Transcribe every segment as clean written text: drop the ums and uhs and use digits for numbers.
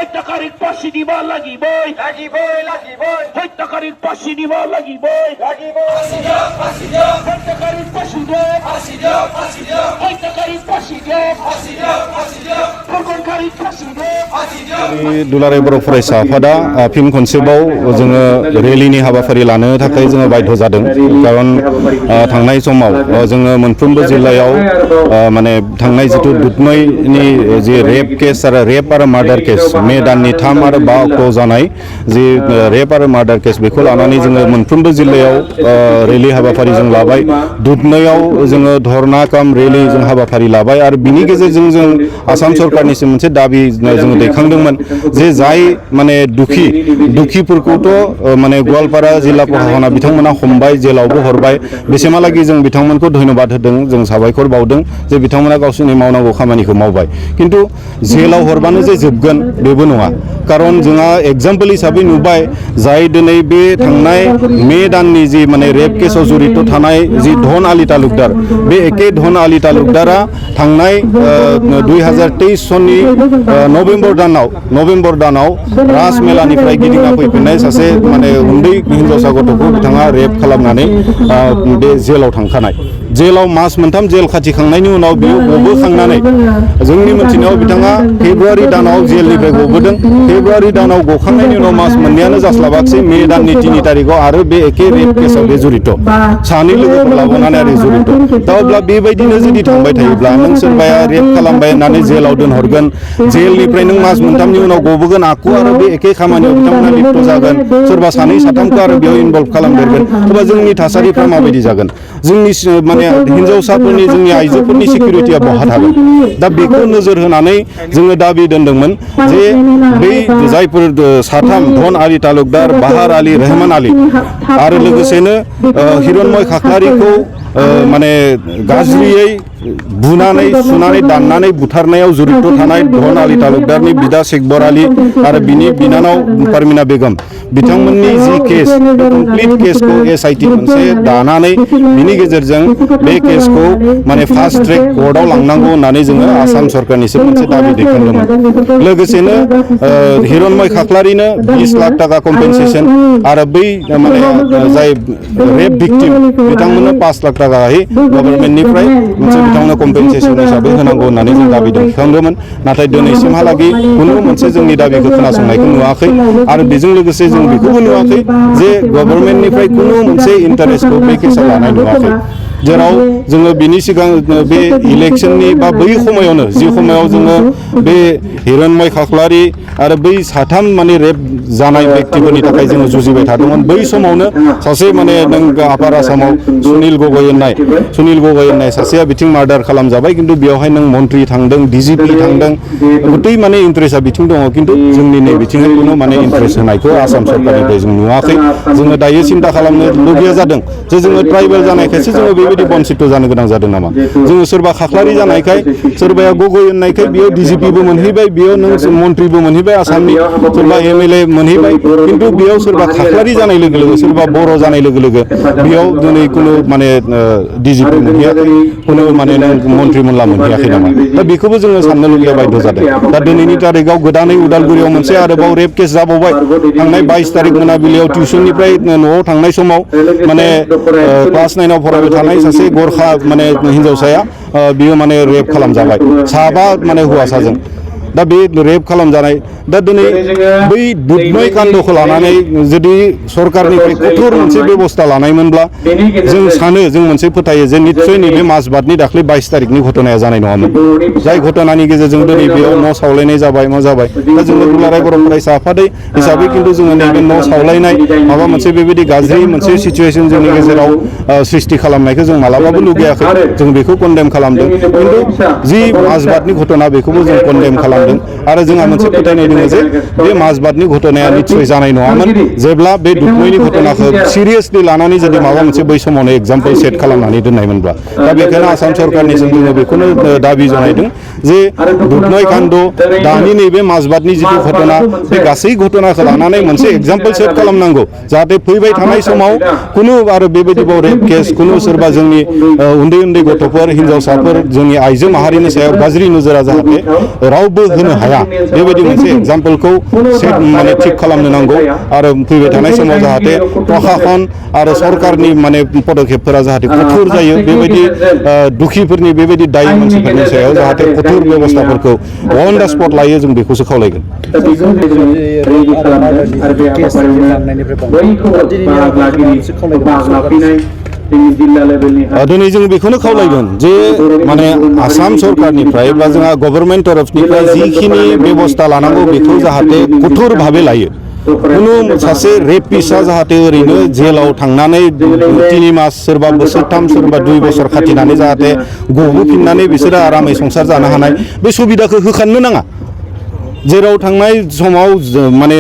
হত্যাকারীর ফাঁসি দিবা লাগিবই হত্যাকারীর ফাঁসি দিবা লাগিবই হত্যাকারীর ফাঁসি দে হত্যাকারীর ফাঁসি দে প্রকরণকারীর ফাঁসি দে दुलाराय बर' फरायसा आफादा फिन खनसेबाव जोङो रेलिनि हाबाफारि लानो थाखाय जोङो बाध्य जादों कारन थांनाय समाव जोङो मोनफ्रोमबो जिल्लायाव माने थांनाय जितु दुधनैनि जि रेप केस आरो रेप आरो मार्डार केस मे दाननि 3 आरो 5 अक्ट'आव जानाय जि रेप आरो मार्डार केस बेखौ लानानै जोङो मोनफ्रोमबो जिल्लायाव रेलि हाबाफारि जों लाबाय दुधनैयाव जोङो धरना काम रेलि जों हाबाफारि लाबाय आरो बिनि गेजेरजों जों आसाम सरकारनिसिम मोनसे दाबि जोङो दैखांदोंमोन जे जाय माने दुखिफोरखौथ' माने गवालपारा जिल्ला प्रशासना बिथांमोना हमबाय जेलावबो हरबाय बेसेमहालागै जों बिथांमोनखौ धन्यबाद होदों जों साबायखर बावदों जे बिथांमोना गावसोरनि मावनांगौ खामानिखौ मावबाय किन्तु जेलाव हरबानो जे जोबगोन बेबो नङा कारन जोंहा एग्जाम्पल हिसाबै नुबाय जाय दिनै बे थांनाय मे दाननि जि माने रेप केसाव जड़ित थानाय जि धन आली तालुकदार बे एके धन आली तालुकदारा थांनाय 2023 सननि नभेम्बर दानाव राजमेलानिफ्राय गिदिंना फैफिननाय सासे माने उन्दै हिनजावसा गथ'खौ बिथाङा रेप खालामनानै बे जेलाव थांखानाय जेलाव मास मोनथाम जेल खाथिखांनायनि उनाव बियो गबोखांनानै जोंनि मोनथिनायाव बिथाङा फेब्रुवारि दानाव जेलनिफ्राय गबोदों फेब्रुवारि दानाव गखांनायनि उनाव मास मोननैयानो जास्लाबाखिसै मे दाननि 3 तारिखआव आरो बे एके रेप केसाव बे जड़ित सानै लोगोफोर लाबोनानै आरो जड़ित दा अब्ला बेबायदिनो जुदि थांबाय थायोब्ला नों सोरबाया रेप खालामबाय होननानै जेलाव दोनहरगोन जेलनिफ्राय नों मास मोनथामनि उनाव गबोगोन आकु आरो बे एके खामानियाव बिथांमोना लिप्त जागोन सोरबा सानै साथामखौ आरो बेयाव इनभल्भ खालामदेरगोन अब्ला जोंनि थासारिफ्रा माबायदि जागोन जोंनि माने हिनजावसाफोरनि जोंनि आइजोफोरनि सिकिउरिटिया बहा थागोन दा बेखौ नोजोर होनानै जोङो दाबि दोनदोंमोन जे बै जायफोर साथाम धन आली तालुकदार बाहार आली रहमान आली आरो लोगोसेनो हिरण्मय खाख्लारिखौ माने गाज्रियै बुनानै सुनानै दाननानै बुथारनायाव जड़ित थानाय धन आली तालुकदारनि बिदा शेखबर आली आरो बिनि बिनानाव पारमिना बेगम बिथांमोननि जि केस कमप्लिट केसखौ एसआईटी मोनसे दानानै बिनि गेजेरजों बे केसखौ माने फास्ट ट्रेक कर्टआव लांनांगौ होननानै जोङो आसाम सरकारनिसिम मोनसे दाबि दैखांदोंमोन लोगोसेनो हिरण्मय खाख्लारिनो 20 लाख टाका कम्पेनसेसन आरो बै माने जाय रेप भिक्टिम बिथांमोननो 5 लाख टाका गभर्नमेन्टनिफ्राय मोनसे बिथांमोननो कम्पेनसेसन हिसाबै होनांगौ होननानै जों दाबि दैखांदोंमोन नाथाय दिनैसिमहालागै कुनु मोनसे जोंनि दाबिखौ खोनासंनायखौ नुवाखै आरो बेजों लोगोसे जों बेखौबो नुवाखै जे गभर्नमेन्टनिफ्राय कुनु मोनसे इन्टारेस्टखौ बे केसाव लानाय नुवाखै जेराव जोङो बिनि सिगां बे इलेक्शननि बा बै समायावनो जि समायाव जोङो बे हिरण्मय खाख्लारि आरो बै साथाम माने रेप जानाय व्यक्तिफोरनि थाखाय जोङो जुजिबाय थादोंमोन बै समावनो सासे माने नों आपार आसामाव सुनिल गगৈ होननाय सासेया बिथिं मार्डार खालामजाबाय किन्तु बेयावहाय नों मन्त्रि थांदों डिजिपि थांदों गतै माने इन्ट्रेस्टआ बिथिं दङ किन्तु जोंनि नै बिथिंहाय कुनु माने इन्ट्रेस्ट होनायखौ आसाम सरकारनिफ्राय जों नुवाखै जोङो दायो सिन्ता खालामनो लुबैया जादों जे जोङो ट्राइबेल जानायखायसो जोङो बेबायदि बन्सित जानो गोनां जादों नामा जोङो सोरबा खाख्लारि जानायखाय सोरबाया गगৈ होननायखाय बेयाव डिजिपिबो मोनहैबाय बेयाव नों मन्त्रिबो मोनहैबाय आसामनि सोरबा एमएलए मोनहैबाय किन्तु बेयाव सोरबा खाख्लारि जानाय लोगो लोगो सोरबा बर' जानाय लोगो लोगो बेयाव दिनै कुनु माने डिजिपि मोनहैयाखै कुनु माने मन्त्रि मोनला मोनहैयाखै नामा दा बेखौबो जोङो साननो लुगैया बाध्य जादों दा दिनैनि तारिखआव गोदानै उदालगुरियाव मोनसे आरोबाव रेप केस जाबावबाय थांनाय 22 तारिख मोनाबिलियाव टिउसननिफ्राय न'आव थांनाय समाव माने क्लास 9 आव फरायबाय थानाय सासे गरखा माने हिनजावसाया बियो माने रेप खालामजाबाय साबा माने हौवासाजों दा बे रेप खालामजानाय दा दिनै बै दुधनৈ कान्दखौ लानानै जुदि सरकारनिफ्राय कठोर मोनसे बेबस्था लानायमोनब्ला जों सानो जों मोनसे फोथायो जे निस्सय नैबे माजबादनि दाख्लै 22 तारिखनि घटनाया जानाय नङामोन जाय घटनानि गेजेरजों दिनै बेयाव न' सावलायनाय जाबाय मा जाबाय दा जोङो दुलाराय बर' फरायसा आफादै हिसाबै किन्तु जोङो नैबे न' सावलायनाय माबा मोनसे बेबायदि गाज्रि मोनसे सिचुवेसन जोंनि गेजेराव सृष्टि खालामनायखौ जों मालाबाबो लुगैयाखै जों बेखौ कन्डेम खालामदों किन्तु जि माजबादनि घटना बेखौबो जों कन्डेम खालामदों आरो जोंहा मोनसे फोथायनाय दङ जे बे माजबादनि घटनाया निस्सय जानाय नङामोन जेब्ला बे दुधनैनि घटनाखौ सिरियासलि लानानै जुदि माबा मोनसे बै समावनो एग्जाम्पल सेट खालामनानै दोननायमोनब्ला दा बेखायनो आसाम सरकारनिसिम जोङो बेखौनो दाबि जनायदों जे दुधनৈ कान्ड दानि नैबे माजबादनि जितु घटना बे गासै घटनाखौ लानानै मोनसे एग्जाम्पल सेट खालामनांगौ जाहाथे फैबाय थानाय समाव कुनु आरो बेबायदिबाव रेप केस कुनु सोरबा जोंनि उन्दै उन्दै गथ'फोर हिनजावसाफोर जोंनि आइजो माहारिनि सायाव गाज्रि नोजोरा जाहाथे रावबो होनो हाया बेबायदि मोनसे एग्जाम्पलखौ माने थिग खालामनो नांगौ आरो फैबाय थानाय समाव जाहाथे प्रशासन आरो सरकारनि माने पदक्षेपफोरा जाहाथे कठोर जायो बेबायदि दुखिफोरनि बेबायदि दायी मानसिफोरनि सायाव जाहाथे कठोर बेबस्थाफोरखौ अन द स्पट लायो जों बेखौसो खावलायगोन। दिनै जों बेखौनो खावलायगोन जे माने आसाम सरकारनिफ्राय बा जोंहा गभर्नमेन्ट तरफनिफ्राय जिखिनि बेबस्था लानांगौ बेखौ जाहाथे कठोर भाबै लायो। कुनु सासे रेपिस्टआ जाहाथे ओरैनो जेलाव थांनानै 3 मास सोरबा बोसोरथाम सोरबा 2 बोसोर खाथिनानै जाहाथे गबोफिननानै बिसोरो आरामै संसार जानो हानाय बे सुबिदाखौ होखानो नाङा। जेराव थांनाय समाव माने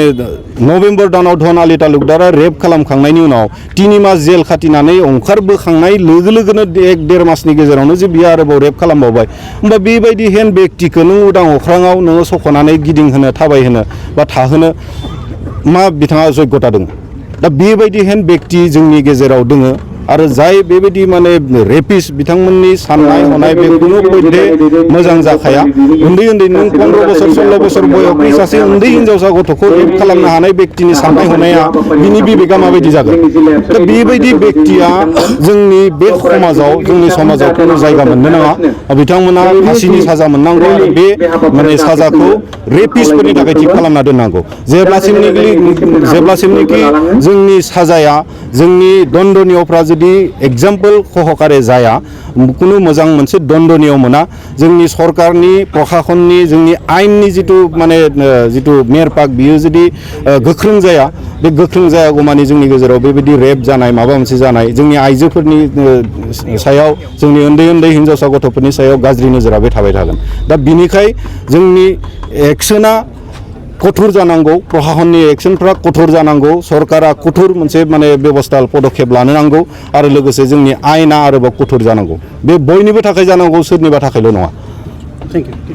नभेम्बर दानाव धनालि तालुकदारा रेप खालामखांनायनि उनाव 3 मास जेल खाथिनानै ओंखारबोखांनाय लोगो लोगोनो 1-1.5 मासनि गेजेरावनो जे बियो आरोबाव रेप खालामबावबाय होमबा बेबायदि हेन बेक्तिखौ नों उदां अख्राङाव नोङो सख'नानै गिदिंहोनो थाबायहोनो बा थाहोनो मा बिथाङा जग्यता दङ? दा बेबायदि हेन बेक्ति जोंनि गेजेराव दोङो आरो जाय बेबायदि माने रेपिस्ट बिथांमोननि साननाय हनाय बे कुनु पयधे मोजां जाखाया। उन्दै उन्दै नों 15 बोसोर 16 बोसोर बयसनि सासे उन्दै हिनजावसा गथ'खौ रेप खालामनो हानाय बेक्तिनि साननाय हनाया बिनि बिबेका माबायदि जागोन? दा बेबायदि बेक्तिया जोंनि बे समाजाव कुनु जायगा मोननो नाङा। बिथांमोना फासिनि साजा मोननांगौ आरो बे माने साजाखौ रेपिस्टफोरनि थाखाय थिग खालामना दोननांगौ। जेब्लासिमनिखि जोंनि साजाया जोंनि दण्डनीयफ्रा जुदि एग्जाम्पल सहकारे जाया कुनु मोजां मोनसे दण्डनीय मोना जोंनि सरकारनि प्रशासननि जोंनि आयेननि जिथु मेरपाक बियो जुदि गोख्रों जाया बे गोख्रों जायागौमानि जोंनि गेजेराव बेबायदि रेप जानाय माबा मोनसे जानाय जोंनि आइजोफोरनि सायाव जोंनि उन्दै उन्दै हिनजावसा गथ'फोरनि सायाव गाज्रि नोजोरा बे थाबाय थागोन। दा बिनिखाय जोंनि एक्सना कठोर जानांगौ, प्रशासननि एक्सनफ्रा कठोर जानांगौ, सरकारा कठोर मोनसे माने बेबस्था पदक्षेप लानो नांगौ आरो लोगोसे जोंनि आयेना आरोबाव कठोर जानांगौ। बे बयनिबो थाखाय जानांगौ, सोरनिबा थाखायल' नङा। Thank you.